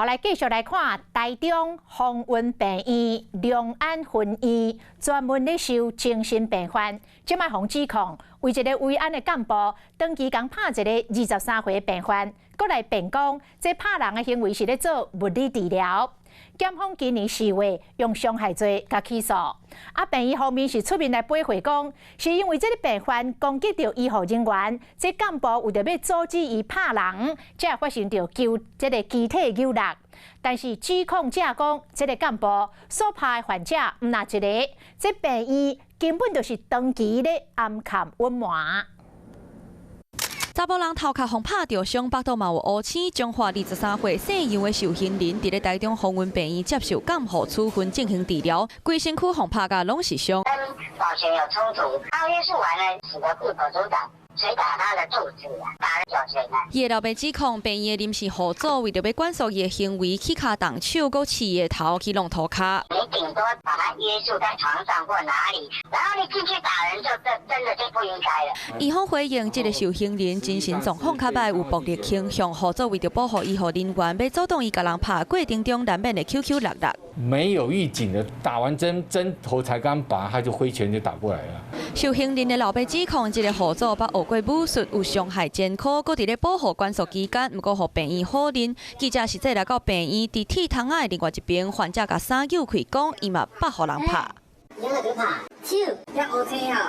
好，來繼續來看台中豐雲病院龍安分院專門咧收精神病患，這擺予指控為一个維安的幹部長期共拍一个23歲的病患，閣來辯講這拍人的行為是咧做物理治療。檢方今年4月用傷害罪共起訴，啊，病院方面是出面來駁回講，是因為這个病患攻擊著醫護人員，這幹部為著欲阻止伊拍人，才會發生著球這个肢體扭力。但是指控者講，這个幹部所拍的患者毋若一个，這病院根本就是長期咧暗崁隱瞞。查埔人頭殼予拍著傷，腹肚嘛有烏青。彰化23歲姓楊的受刑人，佇咧台中豐雲病院接受監護處分進行治療，規身軀予拍甲攏是傷。跟保全有衝突，他約束完了，使得副組長捶打他的肚子，打了9拳啊。伊的老爸指控病院的臨時護組為著欲管束伊的行為，起跤動手，閣刺伊的頭去弄塗跤。你頂多把他約束在床上或哪裡，然後你進去打人就真真的就不應該了。院方回應，這个受刑人精神狀況較䆀，有暴力傾向，護組為著保護醫護人員，欲阻擋伊共人拍過程中，難免會抾抾搦搦。沒有預警的，打完針針頭才剛拔，他就揮拳就打過來了。受刑人的老爸指控，這个護組捌學過武術，有傷害前科，閣佇咧保護管束期間，毋過予病院否認。記者實際來到病院，佇鐵窗仔的另外一邊，患者共衫搝開，講伊嘛捌予人拍。你有拍？手遐烏青吼，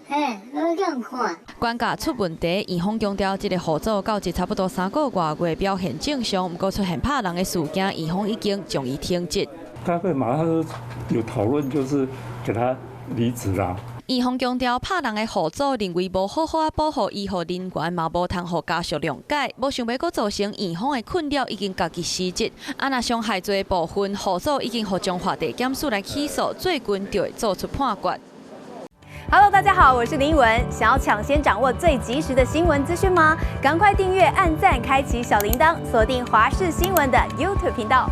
嘿，我叫人看。管教出問題，院方強調，這个護組到這差不多3個外月表現正常，毋過出現拍人的事件，院方已經將伊停職。開會馬上有討論，就是給他離職啦。院方強調，拍人的護組認為無好好仔保護醫護人員，嘛無通予家屬諒解，無想欲閣造成院方的困擾，已經共伊辭職。啊，若傷害罪的部分，護組已經予彰化地檢署來起訴，最近就會做出判決。 Hello，大家好，我是林文。想要搶先掌握最及時的新聞資訊嗎？趕快訂閱、按讚、開啟小鈴鐺，鎖定華視新聞的 YouTube 頻道。